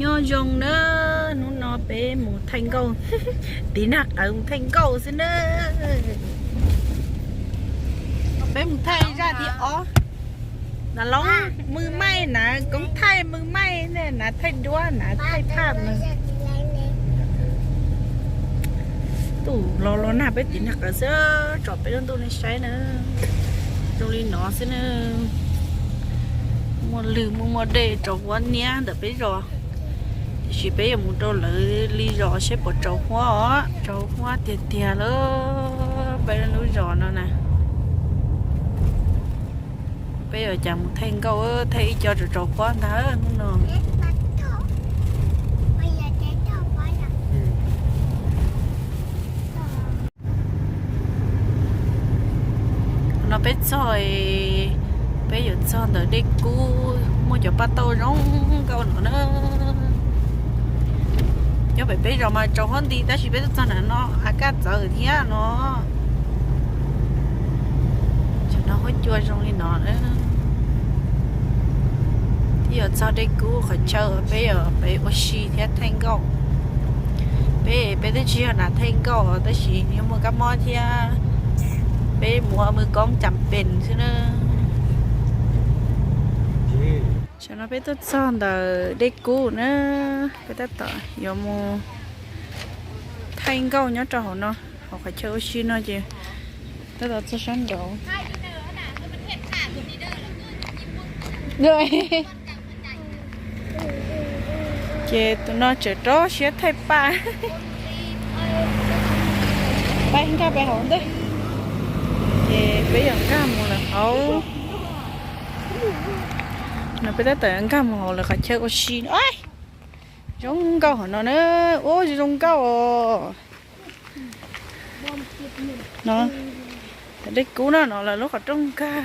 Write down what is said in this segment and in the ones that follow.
Nyob zoo na, hnub no peb mus thaij nkauj, tiv nag qawv mus thaij nkauj xwb na. Peb mus thaij zaj thib ob. Nav loob mws maij, nav koob thaij mws maij, nav thaij duab, nav thaij phaj na. Tus los los nag peb tiv nag qawv xwb, tsom peb lub ntuj nej saib na. Zoo li no xwb na. Muaj lwg muaj muaj dej rau huab niab ntawm peb zos. Tiam sis peb yuav mus rau lawv li zos seb puas tsaus huab os, tsaus huab tiag tiag lawm peb lub zos no na. Peb yuav cas mus thaij nkauj, thaij ib co tsaus tsaus huab ntag hnub no. No peb txog, peb yuav txog ntawm dej kub, muaj cov paj tauj zoo nkauj no na. Nyob pem peb zos mas tsaus huab nti tab sis peb tuaj txog nram no a kaj txawv thiab no. Tam no huab cua zoo li no na. Twb yuav txog dej kub qhov chaw peb yuav peb ua si thiab thaij nkauj. Peb, peb twb tsis yog nas thaij nkauj tab sis yog muaj kab mob thiab peb mus ua mws koob cas pes xwb na. Tam no peb tuaj txog ntawm dej kub na, peb tab tom yuav mus thaij nkauj nyob rau hauv no, hauv qhov chaw ua si no ces tab tom txog sab nraud. Ces tus no tseem rau siab thaij paj. Peb nkag pem hauv ntej, ces peb yuav nkag mus lawm hauv. No peb tab tom nkag mus hauv lawv qhov chaw ua si. Zoo nkauj hauv no na, ua zoo nkauj os. No, dej kub no, no lawv lub qhov rooj nkag.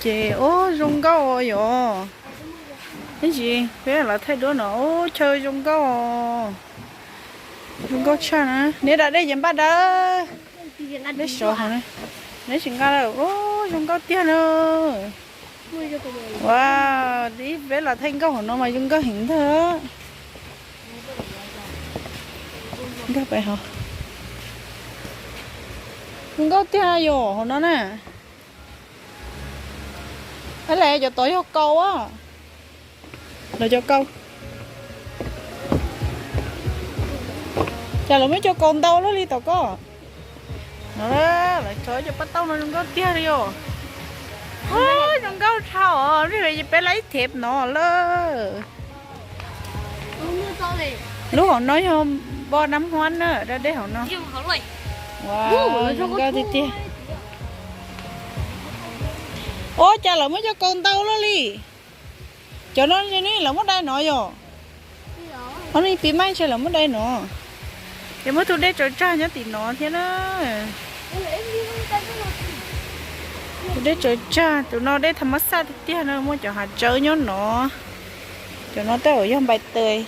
Ces ua zoo nkauj os yom. Ib ntsis peb los thaij duab no, ua chaw zoo nkauj os. Zoo nkauj tshaj na. Neb da dej ces npaj dawb. Dej sov hauv na. Neb tsis nqa lawm, ua zoo nkauj tiag na. Ua, ib peb los thaij nkauj hauv no mas zoo nkauj heev ntag. Nkag pem hauv. Zoo nkauj tiag yom hauv no na. Ab, lawv cov tod yog kaus a. Lawv cov kaus. Cas lawv muab cov kaus ntau luaj li tom koj. No, lawv tso cov paj tauj no zoo nkauj tiag li os. Zoo nkauj dhau os, peb laib them no lawm. Lub hauv no yog npoj nab huab na, da dej hauv no. Ua, zoo nkauj tiag tiag. Ua cas lawv muab cov kaus ntau luaj li. Cov no ne lawv muab dai no yom. Ob ne pis maij ntshe lawv muab dai no. Ces muaj tus dej tsaws tsag nyob tim no thiab na. Tus dej tsaws tsag, tus no dej tha mab xaj tiag tiag na, muaj cov hav tsawb nyob no. Cov no tej zaum yog npais tes.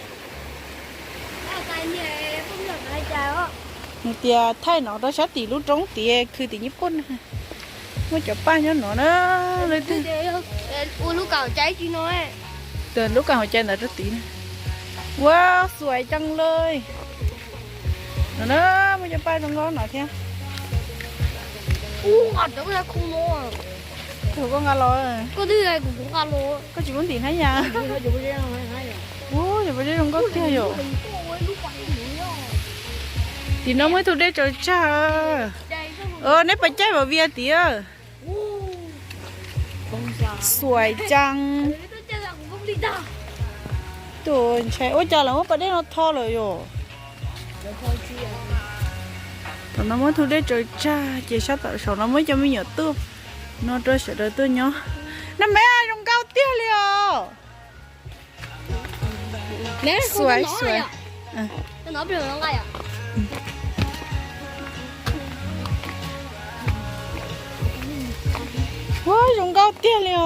Nws tias thaij no rau sab tim lub roob tid, khw tim Nyij Pooj na. Muaj cov paj nyob no na, lub kaum cai ntawd rau tid na. Ua xuais ceeb le. No na, muaj cov paj zoo nkauj no thiab. Tus koj nqa los, koj tsis muab ntim hnab yas. Ua, cov pob zeb zoo nkauj tiag yom. Tim no muaj ib tug dej tsaws tsag. Neb puas caij Vam Vias tid? Xuais ceeb. Tus ntshai ua cas lawv muab pas dej no tho lawm yom. Tom no muab tug dej tsaws tsag ces sab tom saum no muab cov me nyuam tuaj no rau sawv daws tuaj nyob. Nab me, zoo nkauj tiag li os. Xuais, xuais. Ua, zoo nkauj tiag li os.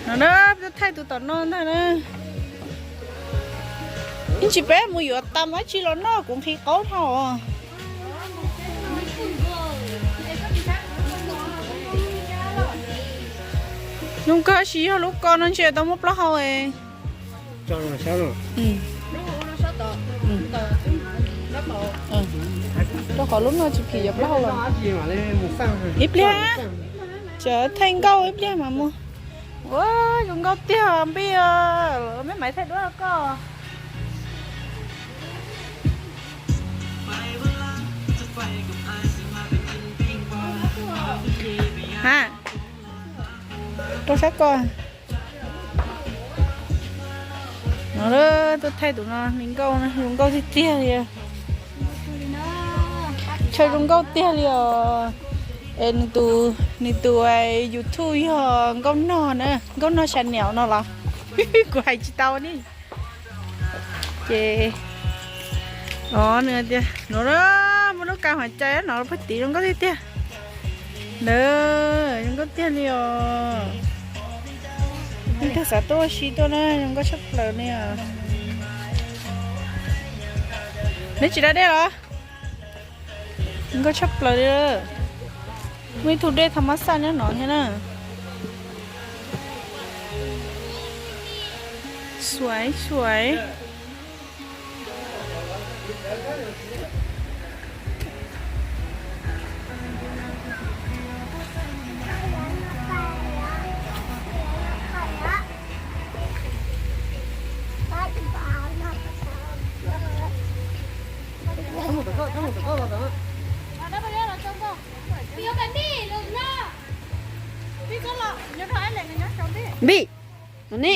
No na, peb thaij tus tom no ntag na. Ib ntsis peb mus yuav tas dab tsi los noj, kuv nqhis qaub dhau os. Zoo kawg, tab sis yog lub ko no ntshe tau muab plaub hau. Rau qhov lub no tsis phim yuav plaub hau los. Ib pliag, thaij nkauj ib pliag mas mus. Ua, zoo nkauj tiag Npij, meb mam thaij duab rau koj. Ha, rau sab ko. No, tuaj thaij tus no, nws nkauj, zoo nkauj tiag tiag li. Tshaj zoo nkauj tiag li os. Es nws tus, nws tus YouTube yog Nkauj Nog na, Nkauj Nog Channel no los? Kuv hais tsis tau ne. Ces, o, nws tias no, muaj lub ka hua cai no pag tiv zoo nkauj tiag tiag. Ntawd zoo nkauj tiag li os. Ib tug xav tuaj ua si tuaj na, zoo nkauj tshaj plaws li os. Neb tsis da dej los? Zoo nkauj tshaj plaws li. Muaj ib tug dej tha mab xaj nyob no thiab na. Xuav xuav. Npij, no ne.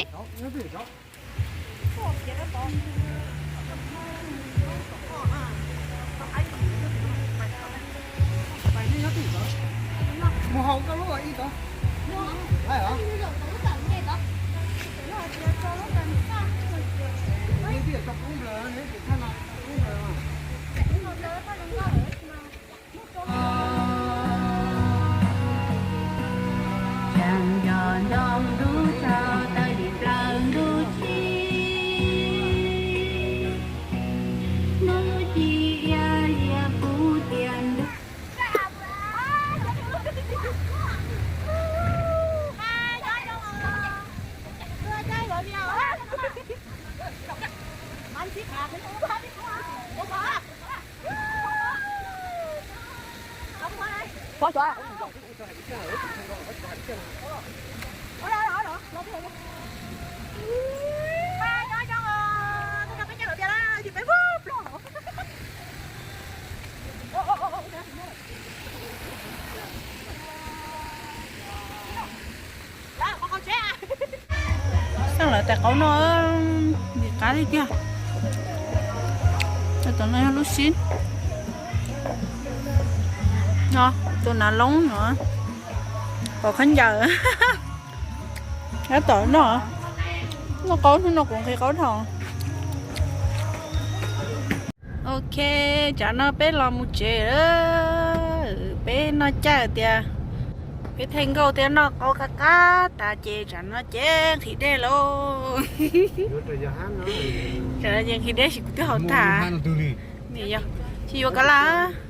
Xaj lawv tais qaub no, nim qab li tiag. Tus no yog lub sib, tus nav loob no, pom khaub ncaws. Tab tom noj, noj qaub, hnub no kuv nqhis qaub dhau. Ok, tsam no peb los mus tsev lawm. Peb noj caj tias, peb thaij nkauj thiab noj qaub qab qab tas ces tsam no ces nqhis dej lauj. Tsam no ces nqhis dej, sis kuv twb haus tas. Tsis yuav kav laj.